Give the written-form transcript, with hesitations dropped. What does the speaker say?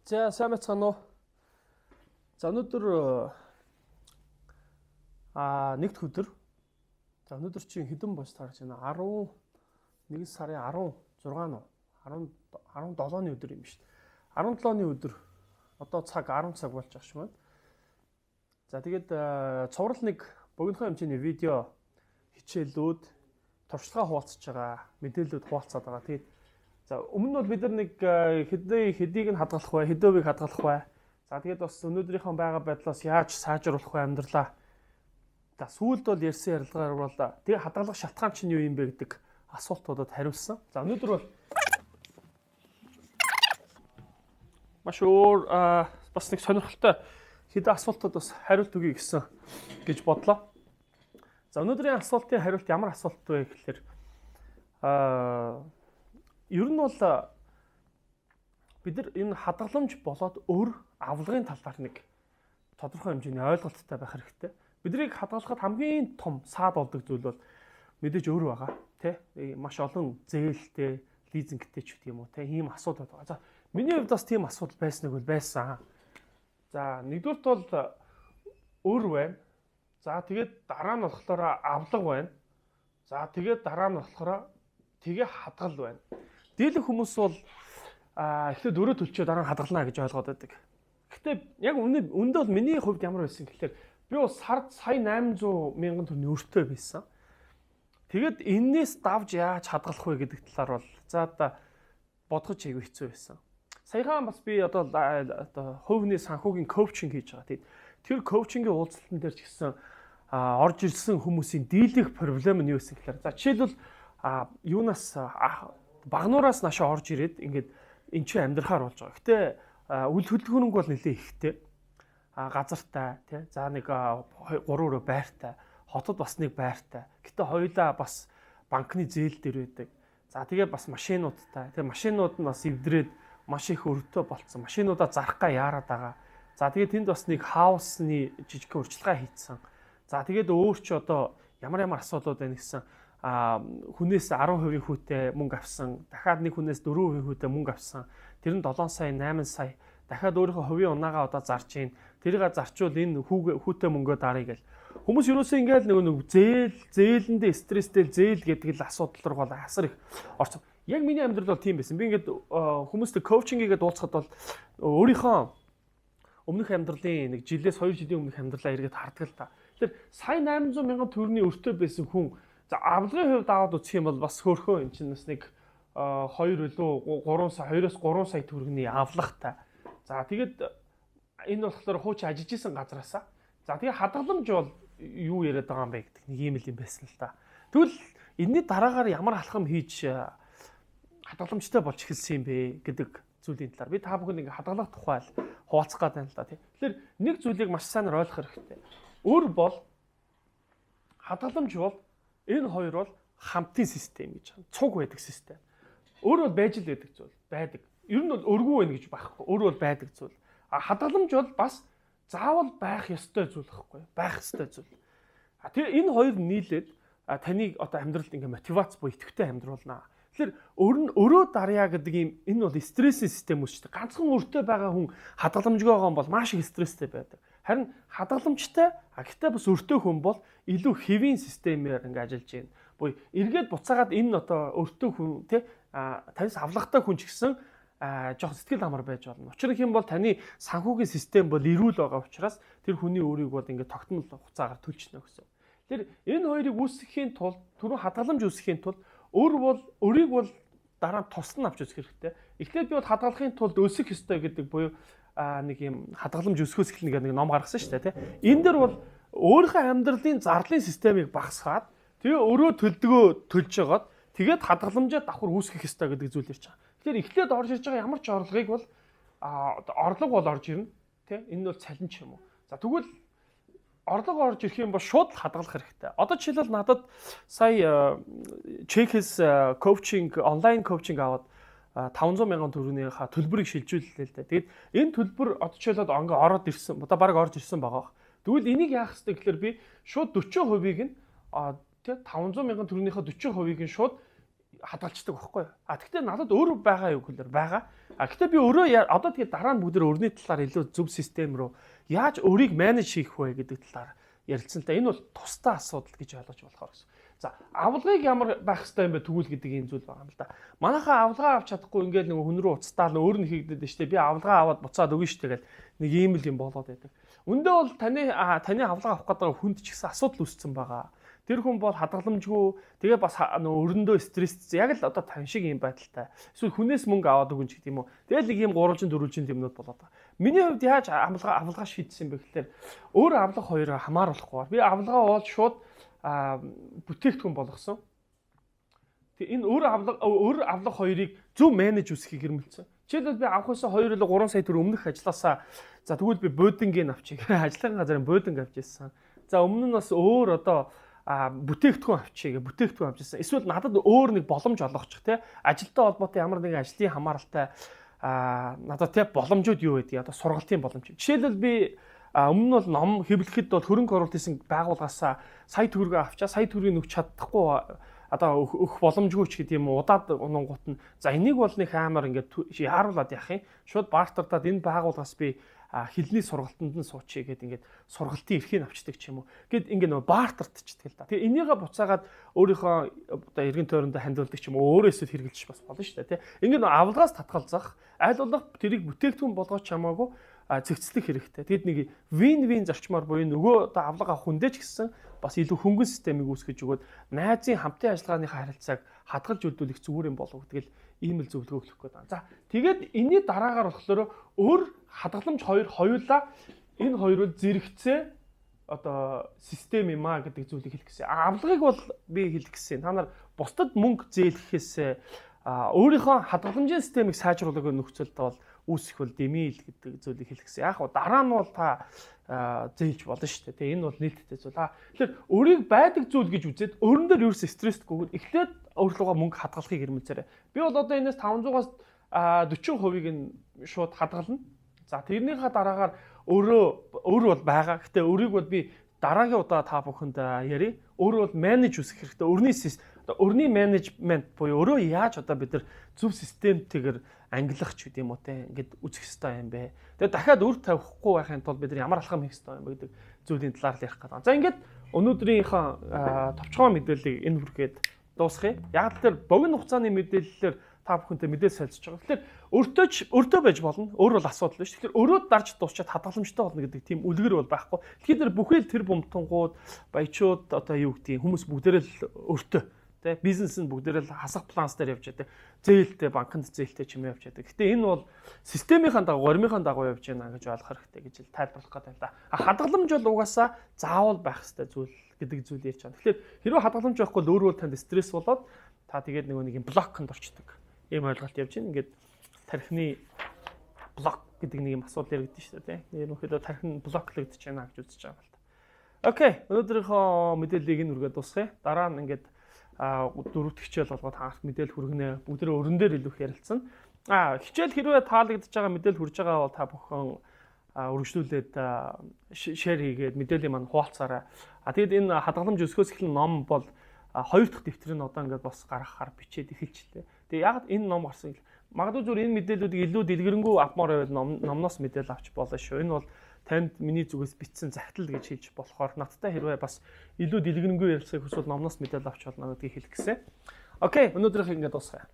За, сайн байцгаана уу? За, өнөөдөр нэгд өдөр. За, өнөөдөр чинь хэдэн бос таарч байна? 11 сарын 16 нь 10 17-ны өдөр юм шүү дээ. 17-ны өдөр. Одоо цаг 10 цаг болж байгаа шүү байна. За, тэгээд цуврал нэг богинохон хэмжээний видео хичээлүүд, туршлага хуваалцаж байгаа, мэдээллүүд хуваалцаад байгаа. Тэгээд за, өмнө нь бол бид нар нэг хэдийг нь хадгалах вэ, хэдөөвийг хадгалах вэ? За, тэгээд бас өнөөдрийнхөө байгаа байдлаас яаж сайжруулах вэ амьдралаа? За, сүүлд бол ярьсан ярилгаар бол тэгээ хадгалах шалтгаан чинь юу юм бэ гэдэг асуултуудад хариулсан. За, өнөөдөр бол маш өөр бас нэг сонирхолтой хэдэн асуултууд бас хариулт өгье гэсэн гэж бодлоо. За, өнөөдрийн асуултын хариулт ямар асуулт вэ гэхэлэр ер нь бол бид нар энэ хадгаламж болоод өр авлагын талаар нэг тодорхой хэмжээний ойлголттой байх хэрэгтэй. Биднийг хадгалахад хамгийн том саад болдог зүйл бол мэдээж өр байгаа, тий? Маш олон зээлтэй, лизингтэй ч гэдэг юм уу, тий? Ийм асуудал байгаа. За, миний хувьд бас тийм асуудал байсныг бол байсан. За, нэгдүгüрт бол өр байна. За, тэгээд дараа нь болохоор авлага байна. За, тэгээд дараа нь болохоор тэгээ хадгал байна. Дийлэх хүмүүс бол эхлээд өрөө төлчөө дараа нь хадгална гэж ойлгоод байдаг. Гэхдээ яг үнэндээ бол миний хувьд ямар байсан гэхлээр би бол сард сая 800 мянган төгрөгийн өртөө байсан. Тэгээд энээс давж яаж хадгалах вэ гэдэг талаар бол за одоо бодгож айгүй хэцүү байсан. Саяхан бас би одоо хувийн санхүүгийн коучинг хийж байгаа. Тэгээд тэр коучингийн уулзалтан дээр ч гэсэн орж ирсэн хүмүүсийн дийлэх проблем нь юу байсан гэхлээр за жишээлбэл юунаас багнуураас наашаа орж ирээд ингээд эн чинь амьдрахаар болж байгаа. Гэтэ үл хөдөлгөөрөнгө бол нэлээд ихтэй. Газартай тий. За, нэг 3 өрөө байртай, хотод бас нэг байртай. Гэтэ хоёулаа бас банкны зээл дээр байдаг. За, тэгээ бас машинуудтай. Тэгээ машинууд нь бас эвдрээд маш их өртөө болцсон. Машинуудаа зарах га яарад байгаа. За, тэгээ тэнд бас нэг хаусны жижигхэн урьдчилгаа хийцэн. За, тэгээд өөр чи одоо ямар ямар асуудлууд байна гэсэн хүнээс 10% хүүтэй мөнгө авсан. Дахиад нэг хүнээс 4% хүүтэй мөнгө авсан. Тэр нь 7 сая, 8 сая. Дахиад өөрийнхөө хувийн унаагаа одоо зарж гин. Тэрийг зарчвал энэ хүүтэй мөнгөө даръя гэл. Хүмүүс юусоо ингээл нэг зээлэндээ стресстэй зээл гэдэг л асуудал руу бол асар их орсон. Яг миний амьдрал бол тийм байсан. Би ингээд хүмүүстэй коучинг хийгээд уулзахад бол өөрийнхөө өмнөх амьдралын нэг жилээс 2 жилийн өмнөх амьдралаа эргээд хардаг л та. Тэгэхээр сая 800 мянган төгрөгийн өртөө байсан хүн за авлагын хувьд аваад үзэх юм бол бас хөөрхөө эн чинь бас нэг 2 илүү 3 сая 2-оос 3 сая төгрөгийн авлагатай. За, тэгээд энэ болохоор хуучин ажиллаж исэн газраасаа. За, тэгээ хадгаламж бол юу яриад байгаа юм бэ гэдэг нэг юм л юм байсан л та. Тэгвэл энэний дараагаар ямар алхам хийж хадгаламжтай болж эхэлсэн юм бэ гэдэг зүйлийн талаар би та бүхэнд ингээ хадгалах тухай л хуваалцах гээд байна л да, тий. Тэгэхээр нэг зүйлийг маш сайн ойлгох хэрэгтэй. Өр бол хадгаламж бол энэ хоёр бол хамтын систем гэж байна. Цуг байдаг систем. Өр бол байж л байдаг зүйл байдаг. Ер нь бол өргүү байна гэж байхгүй. Өр бол байдаг зүйл. А хадгаламж бол бас заавал байх ёстой зүйл гэхгүй. Байх ёстой зүйл. А тэр энэ хоёр нийлээд таныг одоо амьдралд ингээ мотивац буюу идэвхтэй амьдруулнаа. Тэгэхээр өр нь өрөө дарья гэдэг юм энэ бол стрессийн систем үүсдэг. Ганцхан өртөө байгаа хүн хадгаламжгүй байгаа юм бол маш их стресстэй байдаг. Харин хадгаламжтай гэхдээ бас өртөө хүн бол илүү хэвийн системээр ингээ ажиллаж байна. Буюу эргээд буцаагаад энэ одоо өртөө хүн тий танаас авлагатай хүн ч гэсэн жоох сэтгэл амар байж болно. Учир нь хэм бол таны санхүүгийн систем бол эрүүл байгаа учраас тэр хүний өөрийг бол ингээ тогтмол хугацаагаар төлчихнө гэсэн. Тэр энэ хоёрыг үүсгэхийн тулд түрүү хадгаламж үүсгэхийн тулд өр бол өрийг бол дараа нь тусдан авч үзэх хэрэгтэй. Эхлээд би бол хадгалахын тулд өсөх ёстой гэдэг буюу нэг юм хадгаламж өсгөөс эхэлнэ гэдэг нэг ном гаргасан шүү дээ, тий. Энэ дэр бол өөрийнхөө амьдралын зарлын системийг багасгаад тэгээ өрөө төлдгөө төлж жагаад тэгээд хадгаламжаа давхар үүсгэх ёстой гэдэг зүйл ярьж байгаа. Тэгэхээр эхлээд орж ирж байгаа ямар ч орлогыг бол орлого бол орж ирнэ, тий. Энэ бол цалин ч юм уу. За, тэгвэл орлого орж ирэх юм бол шууд л хадгалах хэрэгтэй. Одоо жишээлбэл надад сая чекээс коучинг, онлайн коучинг аваад 500 мянган төгрөгийн төлбөрийг шилжүүллээ л дээ. Тэгээд энэ төлбөр одоо жишээлбэл ингээ ороод ирсэн, одоо баг орж ирсэн байгаа. Тэгвэл энийг яах ёстой гэхээр би шууд 40%-ийг нь тий 500 мянган төгрөгийнхөө 40%-ийг нь шууд хадгалцдаг байхгүй юу? А тэгтээ надад өөр байгаа юу гэхэлэр байгаа. А тэгтээ би өөрөө одоо тэгээ дараа нь бүгд өрний талаар илүү зөв систем рүү яаж өрийг manage хийх вэ гэдэг талаар ярилцсан л да. Энэ бол тусдаа асуудал гэж ойлгож болохоор гэсэн. За, авлагыг ямар байх хэвээр юм бэ тэгвэл гэдэг ийм зүйл байгаа юм л да. Манайхаа авлагаа авч чадахгүй ингээл нэг хүн рүү уцтаал өөр нь хийгдэд штэ. Би авлагаа аваад буцаад өгнө штэ гэл нэг ийм л юм болоод байдаг. Үндэ бол таны авлага авах гэдэг хүнд ч гэсэн асуудал үүссэн байгаа. Тэр хүн бол хадгаламжгүй, тэгээ бас нөө өрөндөө стресстэй, яг л одоо тань шиг юм байдалтай. Эсвэл хүнээс мөнгө аваад өгөн ч гэдэг юм уу. Тэгэл нэг юм гурвалжин дөрвөлжин юмнууд болоод байгаа. Миний хувьд яаж авлага шийдсэн бэ гэхээр өөр авлага хоёроо хамааруулахгүй. Би авлагаа бол шууд бүтээгдэхүүн болгосон. Тэгээ энэ өөр авлага хоёрыг зөв manage үүсгэхийг хэрмэлцсэн. Жишээлбэл би авах байсан 2 или 3 сая төгрөг өмнөх ажилласаа, за тэгвэл би буудангийн авчих. Ажлын газрын бууданг авч ирсэн. За, өмнө нь бас өөр одоо бүтээгдэхүүн авчиг, бүтээгдэхүүн авчихсан. Эсвэл надад өөр нэг боломж олгочих те, ажилтай холбоотой ямар нэгэн ажлын хамааралтай надад те боломжууд юу байдгийг, одоо сургалтын боломж. Жишээлбэл би өмнө нь бол ном хэвлэхэд бол хөрөнгө оруулалт хийсэн байгууллагаасаа сая төгрөгөө авчаа, сая төгрөгийг өгч чадахгүй, одоо өгөх боломжгүй ч гэдэг юм, удаад унангууд нь за энийг бол нэг амар ингээд яаруулад явах юм. Шууд бартerdаад энэ байгууллагаас би хилний сургалтанд нь суучих гээд ингээд сургалтын эрхийг авчдаг ч юм уу. Гэт ингээд нөгөө бартертчдаг л да. Тэгээ энийгээ буцаагаад өөрийнхөө одоо эргэн тойрондоо хандуулдаг ч юм уу, өөрөө эсвэл хэрэгжилж бас болно шүү дээ, тий. Ингээд нөгөө авлагаас татгалзах, аль болох тэрийг бүтээгдэхүүн болгооч хамаагүй зэгцлэх хэрэгтэй. Тэгэд нэг win win зарчмаар буюу нөгөө одоо авлага авах хүндээ ч гэсэн бас илүү хөнгөн системийг үүсгэж өгөөд найзын хамтын ажиллагааныхаа харилцааг хадгалж үлдүүлэх зүгээр юм болов гэдэг л ийм л зөвлөгөө өгөх гээд байна. За, тэгээд энэний дараагаар болохоор өөр хадгаламж хоёр хоёулаа энэ хоёр бол зэрэгцээ одоо систем юм а гэдэг зүйлийг хэлэх гэсэн. Авлагыг бол би хэлэх гэсэн. Та нар бусдад мөнгө зээлэхээс өөрийнхөө хадгаламжийн системийг сайжруулах нөхцөлд бол үүсэх бол дэмий л гэдэг зүйлийг хэлэх гэсэн. Яг хаа дараа нь бол та зээлж болно шүү дээ. Тэгээ энэ бол нээлттэй зүйл. Тэгэхээр өрийг байдаг зүйл гэж үзээд өрн дээр ерөөс стрессгүйгээр эхлээд өөрлөгөө мөнгө хадгалахыг хэрмэлцээрэй. Би бол одоо энэс 500-аас 40%-ийг нь шууд хадгална. За, тэрнийхээ дараагаар өөрөө өөр бол байгаа. Гэтэ өрийг бол би дараагийн удаа та бүхэнд ярив. Өөрөө бол manage үүсгэх хэрэгтэй. Өрний одоо өрний менежмент буюу өөрөө яаж одоо бид нар зөв системтэйгээр ангилах ч гэдэг юм уу те, ингээд үзэх хэрэгтэй юм бэ. Тэгээ дахиад үр тавихгүй байхын тулд бид нар ямар алхам хийх хэрэгтэй юм бэ гэдэг зүйлийн талаар л ярих гэдэг. За, ингээд өнөөдрийнхөө товчхон мэдээллийг энэ хүргээд дуусгая. Яг л тэр богино хугацааны мэдээллээр та бүхэнтэй мэдээлэл солилцож байгаа. Тэгэхээр өртөө ч өртөө байж болно. Өөр бол асуудал биш. Тэгэхээр өрөө дарж дуусчаад хадгаламжтай болно гэдэг тийм үлгэр бол байхгүй. Тэгэхээр бүхэл тэр бумтангууд, баячууд, одоо юу гэдгийг, хүмүүс бүгдээрээ л өртөө тэ, бизнес нь бүгдээрээ л хасах баланс дээр явж байдаг. Зээлтэй, банкнд зээлтэй ч юм явж байдаг. Гэтэ энэ бол системийнхаа дагуу, горимынхаа дагуу явж байна гэж ойлгох хэрэгтэй гэж л тайлбарлах гэдэг юм да. А хадгаламж бол угаасаа заавал байх хэрэгтэй зүйл гэдэг зүйл ярьж байгаа. Тэгэхээр хэрвээ хадгаламж байхгүй бол өөрөө танд стресс болоод та тэгээд нөгөө нэг юм блоконд орчдөг. Ийм ойлголт явж байна. Ингээд тархины блок гэдэг нэг юм асуудал яригдсан шүү дээ, тийм. Ерөнхийдөө тархин блоклогдож байна гэж үзэж байгаа юм л та. Okay, өнөөдрийнхөө мэдээллийг энэ үргээд дуусгая. Дараа нь ингээд дөрөвт хичээл болгоод хаант мэдээлэл хүргэнэ. Бүгдээ өрөн дээр илүү их ярилцсан. Хичээл хэрвээ таалагдж байгаа, мэдээлэл хүрж байгаа бол та бүхэн үргэлжлүүлээд share хийгээд мэдээллийн маань хуваалцаарай. А тэгэд энэ хадгаламж өсгөөс эхлэн ном бол хоёр дахь дэвтэр нь одоо ингээд бас гаргахаар бичээд эхэлчихлээ. Тэгээ яг энэ ном гарсан, магадгүй зүгээр энэ мэдээллүүдийг илүү дэлгэрэнгүй авмаар байвал номноос мэдээлэл авч болно шүү. Энэ бол танд миний зүгээс бичсэн захидал гэж хэлж болохоор надтай хэрвээ бас илүү дэлгэрэнгүй ярилцахыг хүсвэл номноос мэдээлэл авч болно гэдгийг хэлэх гэсэн. Okay, өнөөдрийнх ингээд дуусгая.